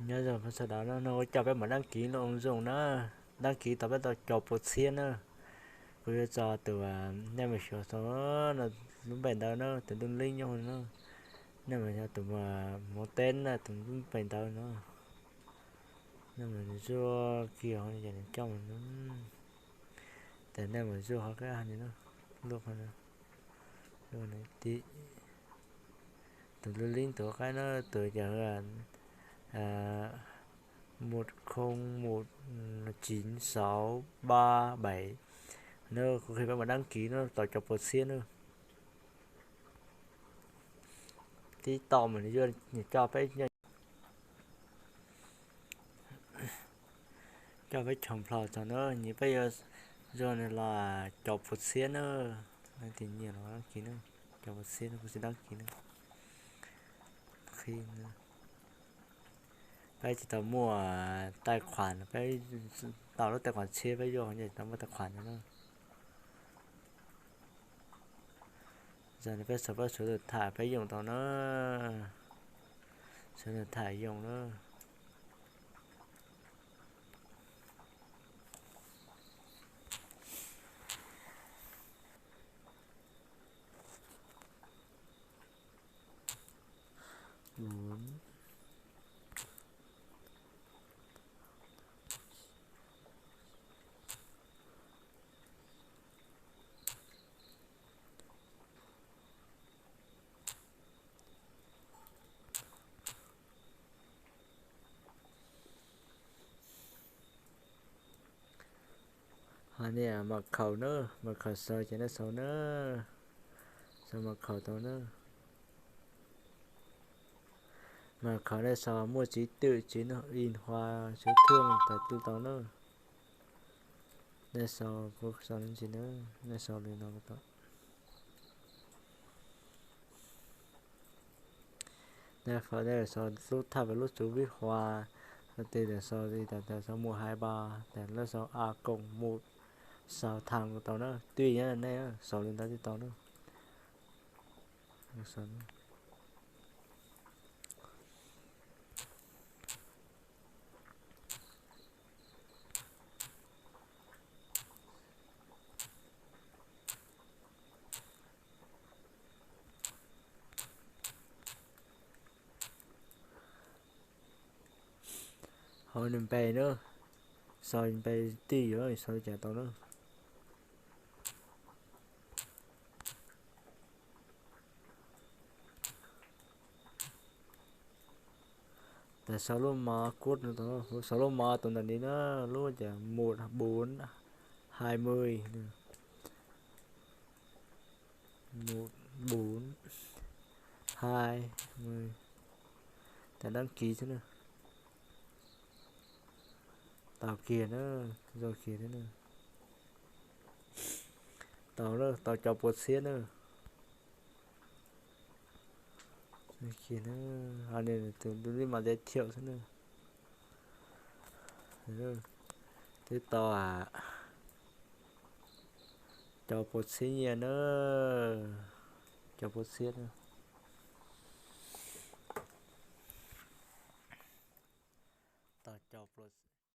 Nyob zoo sawv daws no, no ua coj peb mam đăng ký lub ứng dụng na, đăng ký tau peb tau cov puas txhiab na. Kuv yuav tso tus, nej mus xyuas tau lub npe ntawd na, tus lub link nyob hauv na. Nej mus yog tus mus teb na, tus lub npe ntawd no. Nej mus zuaj kiag hauv ces nws coj mus, ces nej mus zuaj hauv qab no, luaj qhov no, zuaj no tim tus lub link tus qaib no, tus yog một không một chín sáu ba bảy. No kuv qhia peb mus đăng ký no tau cov puas txhiab na. Tib tau mas nws yuav coj peb, coj peb choom plhos txog na, nyias peb yuav zuaj nws los cov puas txhiab na. Leej twg nyiam los đăng ký na, cov puas txhiab na, puas txhiab đăng ký na. Peb tsis tau muaj tài khoản, peb tau lub tài khoản txhiab peb yuav, tsis tau muaj tài khoản no na. Yog li peb sau peb số điện thoại peb yoom tau na, số điện thoại yoom na. Hos niam mật khẩu na, mật khẩu sau ces nej sau na, sau mật khẩu tau na. Mật khẩu nej sau muaj chính tự, chính in hoa số thơm tau tau na. Nej sau, kuv sau li ntsis na, nej sau li no tau. Sau lub thaj và lub số vip hoa, sau ti, sau ti, sau một hai ba, lub sau a cộng một sáu tháng tau na, twj nyob nej sau li ntawd twb tau na. Hauv nws npe na, sau npe twj ywm, sau li cas tau na. Tas sau lub mã code no tau, sau lub mã tau ntawm li na, lub cas một bốn hai mươi, một bốn hai mươi. Tas đăng ký xwb na. Tau kiag na, zoo kiag thiab na. Tau, tau cov puas txhiab na. Tus li mas giới thiệu xwb na. Twb tau cov puas txhiab nyiaj na, cov puas txhiab na.